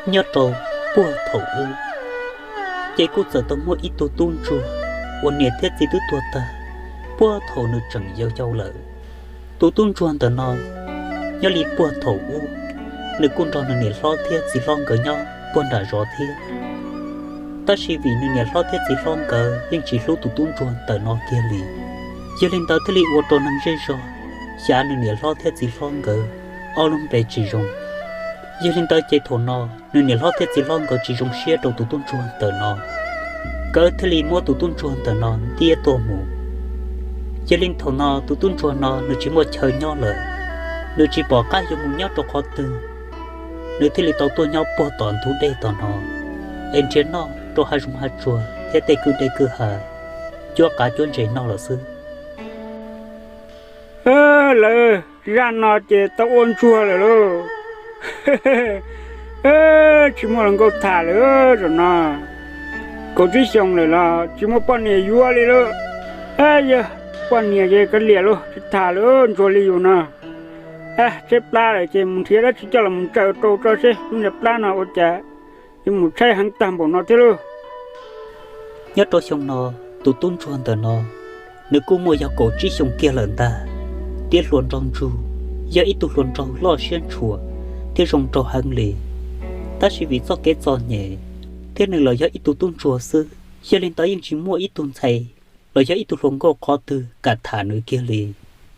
Nyob rau puag thaum ub, ces kuj txawm tau muaj ib tug tub ntsuag uas niam thiab txiv twb tuag tag puag thaum nws tseem yau yau lawm. Tus tub ntsuag ntawm no, nyob li puag thaum ub, nws kuj nrog nws niam hlob thiab txiv hlob nkawd nyob puag nram zos thiab. Tab sis vim nws niam hlob thiab txiv hlob nkawd yeej tsis hlub tus tub ntsuag ntawm no kiag li, yog li ntawd thiaj li ua rau neeg zej zog xyav nws niam hlob thiab txiv hlob nkawd ob lub npe tsis zoo. Yog li ntawd ces thaum no nws niam hlob thiab txiv hlob nkawd tsis zoo siab rau tus tub ntsuag ntawm no, nkawd thiaj li muab tus tub ntsuag ntawm no ntiab tuag mus. Yog li thaum no tus tub ntsuag no nws tsis muaj chaw nyob lawm, nws tsis pom qab yuav mus nyob rau qhov twg, nws thiaj li tau tuaj nyob puag tom ntug dej tom no, es nrhiav noj rau hav zoov hav tsuag thiab tej kwj dej kwj ha, cuab qav cuab ntses noj lawm xwb. Lawv zaj no ces tau ua ntsuag lawm lauj. Tsis muaj hluas nkauj tham lawm zaum no. Kaum tsib xyoos lawm los tsis muaj poj niam yuav li lauj. Yog poj niam ces kav liam lauj, tsis tham lawm, ntsuag li yus no. Tshaib plab lawm ces mus nrhiav dab tsi coj los mus ntsaws rau tso seb lub niag plab no ua cas yuav mus tshaib heev tag npaum no thiab lauj. Nyob rau xyoo no, tus tub ntsuag ntawm no, nws kuj muaj yog kaum tsib xyoo kiag lawm ntag. Tiab hluas nraug ntsug, yog ib tug hluas nraug loj siab ntshua thiab zoo nraug heev li. Tab sis vim txoj kev txom nyem thiab nws los yog ib tug tub ntsuag xwb, yog li ntawd yeej tsis muaj ib tug ntxhais los yog ib tug hluas nkauj qhov twg kam tham nws kiag li,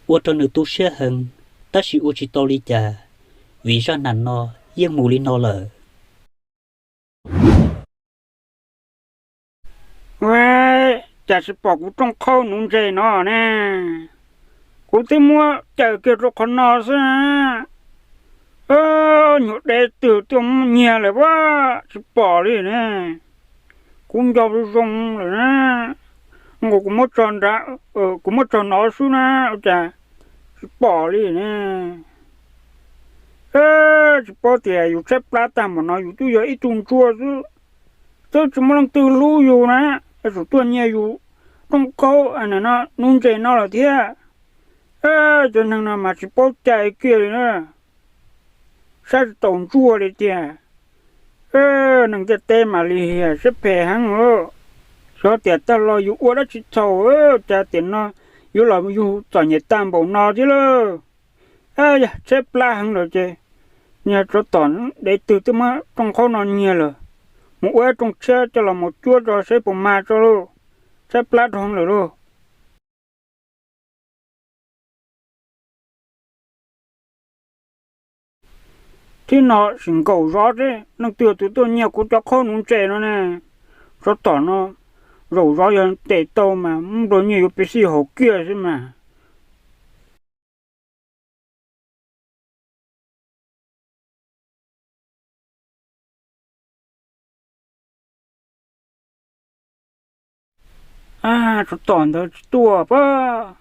ua rau nws tu siab heev, tab sis ua tsis tau li cas, vim zaj nam no yeej mus li no lawm. Cas tsis pom kuv rooj qhaub nuv ntses no ne? Kuv twb muab cawm kiag rau qhov no xwb na. Nyuag deb twg tuaj muab nyiag lawm a, tsis pom li ne. Kuv nco zoo zoo lawm na, nkaus kuv muab tso nrad, kuv muab tso nov xwb na, ua cas tsis pom li ne. Tsis paub tias yus tshaib plab tag npaum no yus twb yog ib tug ntsuag xwb, twb tsis muaj leej twg hlub yus na, yuav tsum tuaj nyiag yus rooj qhaub no, nuv ntses no lawm thiab. Cov neeg no mas tsis paub cai kiag li na, saib tsis taus ntsuag li tiag. Neeg ntiaj teb mas lim hiam siab phem heev lawm. Xyov tias tag los yus ua dab tsi txhaum, cas tiam no yuav los yug txom nyem tag npaum no thiab lauj. Yog tshaib plab heev lawm ces, niag tsov tom dev twg twb muab rooj qhaub no nyiag lawm, mus ua ib rooj tshiab coj los mus cuab tso seb puas mag tso lauj. Tshaib plab rau heev lawm lauj. Thib no sim nkaum zov seb leej twg tus tuaj nyiag kuv cov qhaub nuv ntses no ne. Tsov tom no, zaum zov yog tes tau mas muab nplua nyiaj yuav piv xij haum kiag xwb mas. Tsov tom ntawd tsis tuaj pab,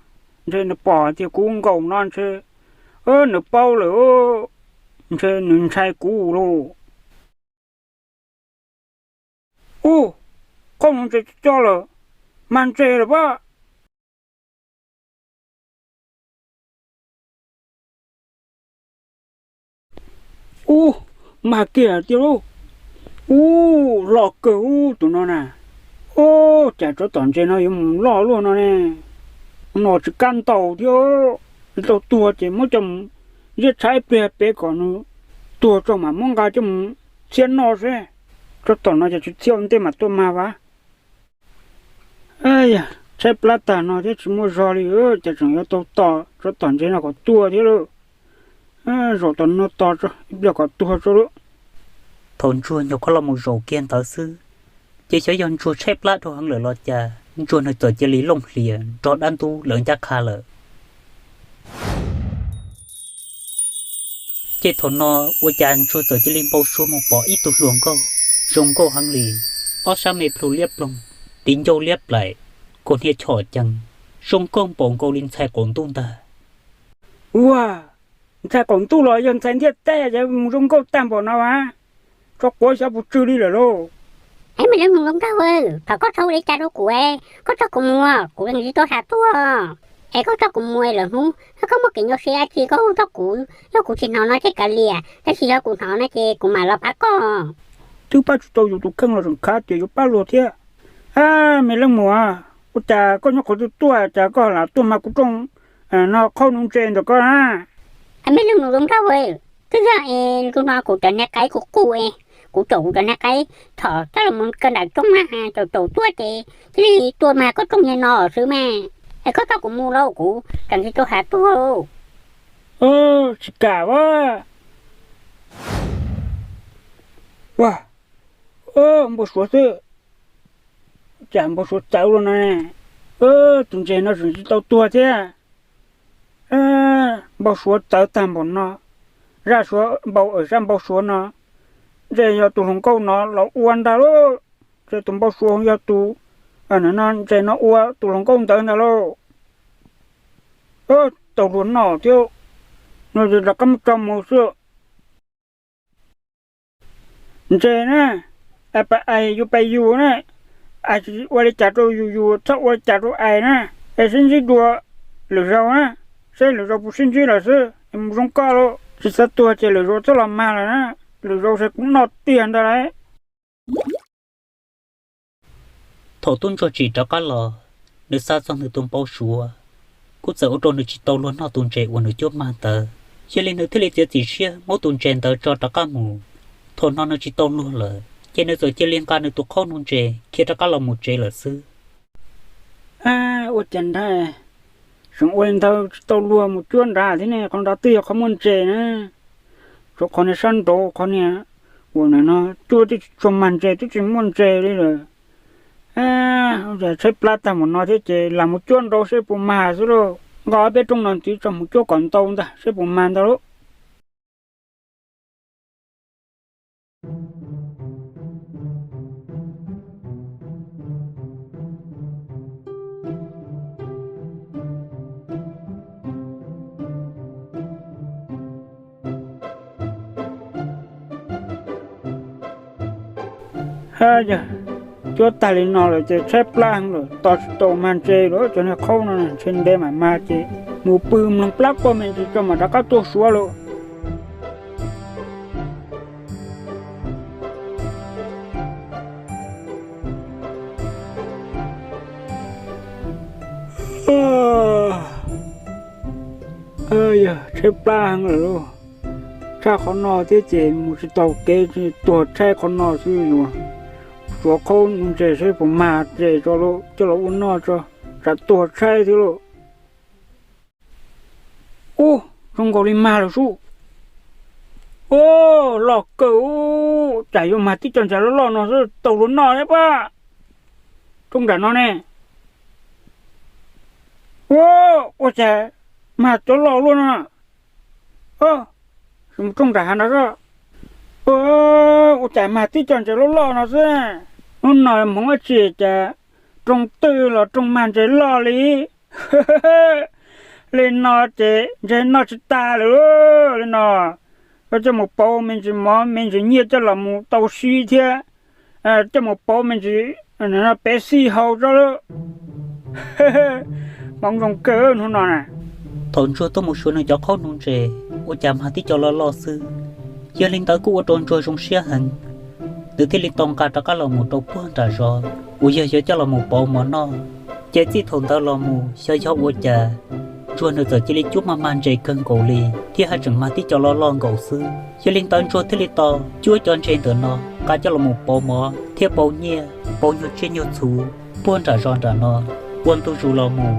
ntshe nws pom tias kuv nkaum no ntshe nws paub lawm, ntshe nws ntshai kuv lauj. Ub, qhaub nuv ntses tsis coj lawm, mag ntses lawm pab. Ub, mag kiag tiag lauj. Ub, loj kawg ub tus no na. Ub, cas tsov tom ntses no yuav mus loj luaj no ne. No tsis kab ntaus thiab, tau tuag ces muab coj mus ziab tshav ib pliag pem kom nws tuag tso mam muab nqa coj mus txhiab noj seb. Tsov tom no ces tsis txhiab ua ntej mam tuaj mag vas. Yog tshaib plab tag no thiab tsis muaj zog li, cas tseem yuav tau tos tsov tom ntses no kom tuag thiab lauj. Zaum tom no tos tso ib pliag kom tuag tso lauj. Thaum ntsuag nyuam qhuav los mus zaum kiag ntawd xwb, ces xyov yog ntsuag tshaib plab dhau heev lawm los cas, ntsuag nws txawm cia li looj hlias nrog dab ntub lawv ncaj qha lawm. Ces thaum no ua cas ntsuag txawm cia li npau suav mus pom ib tug hluas nkauj zoo nkauj heev li, ob sab me plhu liab ploog, tiv ncauj liab plaim, kaus hniav chom cees, zoo nkauj npaum nkaus li ntxhais qaum ntuj ntag. Ua, ntxhais qaum ntuj los yog ntxhais ntiaj teb es mus zoo nkauj tag npaum no a? Tso quav xyov puas tsw li lawm lauj. Es me lawv mus zoo nkauj, thaum koj tso ua li cas rau kuv, koj tso kuv mus, kuv tsis tau sam tuaj. Es koj coj kuv mus lawm hnub, yog koj muaj kev nyuaj siab dab tsi koj hu rau kuv, yog kuv tsis hnov no thiaj kav liam, tab sis yog kuv hnov no ces kuv mam los pab koj. Twb pab tsis tau yus tus kheej los tseem khav tias yuav pab luag thiab. A, me leej muam, ua cas koj nyob qhov twg tuaj, cas koj lam tuaj mag kuv rooj no qhaub nuv ntses ntawm koj na? A, me leej muam zoo nraug, twb yog es ntu no kuv cov niag qaib kuv qus es, kuv caum kuv cov niag qaib thaum coj los mus kawg nram rooj na, caum caum tuaj ces thiaj li tuaj mag koj rooj niag no xwb mas. Es koj coj kuv mus lauj, kuv tseem tsis tau hav tuaj. Tsis kam a. Ua, npau suav xwb. Cas npau suav txawv los no, tus ntses no tseem tsis tau tuag thiab. Npau suav txawv tag npaum no, zaj suav npau, zaj npau suav no, ntshe yog tus hluas nkauj no los ua ntag lauj. Ntshe tus npau suav yog tus, no ntses no ua tus hluas nkauj ntawd ntag lauj. Tau luag noj thiab, no rov qab muab tso mus xwb. Ntses na, a, pais ais yus pais yus na, ais tsis ua li cas rau yus, yus txhob ua li cas rau ais na, es sib ntsib dua lwm zaus na, seb lwm zaus puas sib ntsib lawm xwb es mus zoo koj lauj, tsis txhob tuag ces lwm zaus txhob los mag lawm na, lwm zaus ces kuv noj tiag ntag lauj. Thaum tub ntsuag tsim rov qab los, nws xav txog nws tus npau suav, kuj txawm ua rau nws tsis tau luag noj tus ntses uas nws cuab mag ntawd. Yog li nws thiaj li txiav txim siab muab tus ntses ntawd tso rov qab mus. Thaum no nws tsis tau luag lawm, ces nws txawm cia li nqa nws tus qhaub nuv ntses khiav rov qab los mus tsev lawm xwb. Ua cas nrad, seem ua li ntawd tsis tau luag mus cuab nrad thiab ne, qhov nrad twb yog qhov muaj ntses na. Tshuav qhov niag sab nraud qhov niag uas no cuab twb tsis tshua mag ntses twb tsis muaj ntses li lawm. Tshaib plab tag mus no thiab ces lam mus cuab nraud seb puas mag xwb lauj. Nqa ob peb rooj no ntxiv tso mus cuab kom ntau ntag seb puas mag ntag lauj. Ha yog, cuab tag li no lawm ces tshaib plab heev lawm, tos tsis tau mag ntses lawm, cov niag qhaub no ntshe ntev mam mag ces mus pw mloog plab quaj me ntsis tso mam rov qab tuaj suav lauj. Yog tshaib plab heev lawm lauj. Tshaj qhov no thiab ces mus tsis tau kev, tuag tshaib qhov no xwb yuav suav qhaub nuv ntses seb puas mag ntses tso lauj, coj los ua noj tso, tsam tuag tshaib thiab lauj. Ub, zoo nkaus li mag lawm sub. Ub, loj kawg, tsam yuav mag tib co ntses loj loj no xwb tau luag noj thiab pab. Rooj nram no ne. Ub, ua cas mag cov loj luaj no. Mus rooj nram hav no xwb. Ua cas mag tib co ntses loj loj no xwb. Hnub no hmoov dab tsi cas rooj twg los rooj mag ntses loj li. Li no ces ntses noj tsis tag lawm li no. Koj coj mus pauv me ntsis mov me ntsis nyiaj coj los mus tau sib thiab. Coj mus pauv me ntsis pev xij hau tso lauj. Hmoov zoo kawg hnub no na. Thaum ntsuag tuaj mus suav nws cov qhaub nuv ntses, ua cas mag tib co loj loj xwb. Yog li ntawd kuj ua rau ntsuag zoo siab heev, nws thiaj li tau nqa rov qab los mus rau puag nram zos uas yog yuav coj los mus pauv mov noj. Ces txij thaum ntawd los mus xyov yog ua cas, ntsuag nws txawm cia li cuab mag mag ntses kawg nkaus li, thiab haj tseem mag tib co loj loj nkaus xwb. Yog li ntawd ntsuag thiaj li tau cuab cov ntses ntawm no nqa coj los mus pauv mov thiab pauv nyiaj, pauv nyuag tsiaj nyuag txhuv puag nram zos nram no. Ua ntu zus los mus,